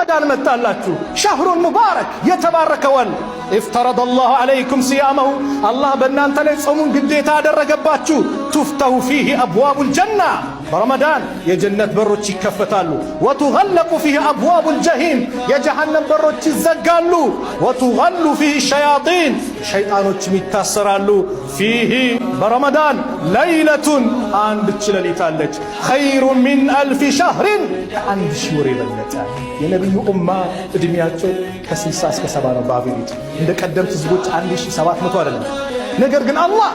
ረመዳን መጣላችሁ። شهر مبارك የተባረከ ወር። افترض الله عليكم صيامه አላህ በእናንተ ላይ ጾሙን ግዴታ አደረገባችሁ። تفتح فيه أبواب الجنة በረመዳን የጀነት በሮች ይከፈታሉ። وتغلق فيه أبواب الجحيم የጀሃነም በሮች ይዘጋሉ። وتغل فيه الشياطين ሸይጣኖችም ይታሰራሉ። فيه በረመዳን ليلة አንድ ሌሊት አለች። خير من ألف شهر ከ1000 ወር የበለጠ። የነቢዩ ኡማ ዕድሜያቸው ከ60 እስከ 70 ነው በ average፣ እንደ ቀደምት ህዝቦች 1700 አይደለም። ነገር ግን አላህ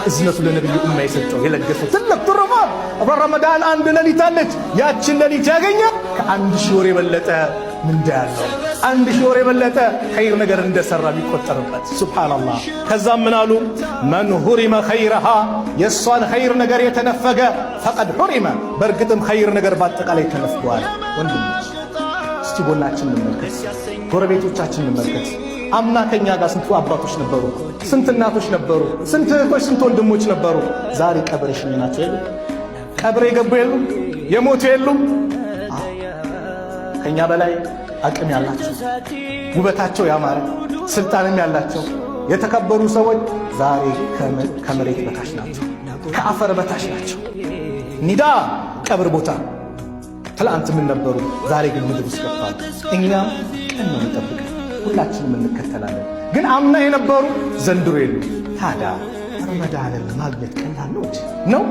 እዝነቱ ለነቢዩ ኡማ የሰጠው የለገሰው ትልቅ ትሩፋት በረመዳን አንድ ሌሊት አለች። ያችን ሌሊት ያገኘ ከ1000 ወር የበለጠ ምንዳ ያለው፣ 1000 ወር የበለጠ ኸይር ነገር እንደሰራ የሚቆጠርበት። ሱብሓነላህ። ከዛም ምን አሉ? من حرم خيرها የእሷን ኸይር ነገር የተነፈገ فقد حرم በእርግጥም ኸይር ነገር በአጠቃላይ ተነፍገዋል። ወንድሞች፣ እስቲ ጎናችን እንመልከት፣ ጎረቤቶቻችን እንመልከት። አምና ከኛ ጋር ስንቱ አባቶች ነበሩ፣ ስንት እናቶች ነበሩ፣ ስንት እህቶች፣ ስንት ወንድሞች ነበሩ። ዛሬ ቀብር የሸኘናቸው የሉ? ቀብር የገቡ የሉም? የሞቱ የሉም? ከኛ በላይ አቅም ያላቸው፣ ውበታቸው ያማረ፣ ስልጣንም ያላቸው የተከበሩ ሰዎች ዛሬ ከመሬት በታች ናቸው፣ ከአፈር በታች ናቸው። ኒዳ ቀብር ቦታ ትላንት ምን ነበሩ፣ ዛሬ ግን ምድር ውስጥ ገብተዋል። እኛም ቀን ነው የሚጠብቀን፣ ሁላችንም እንከተላለን። ግን አምና የነበሩ ዘንድሮ የሉ። ታዲያ ረመዳንን ማግኘት ቀላል ነው ነው?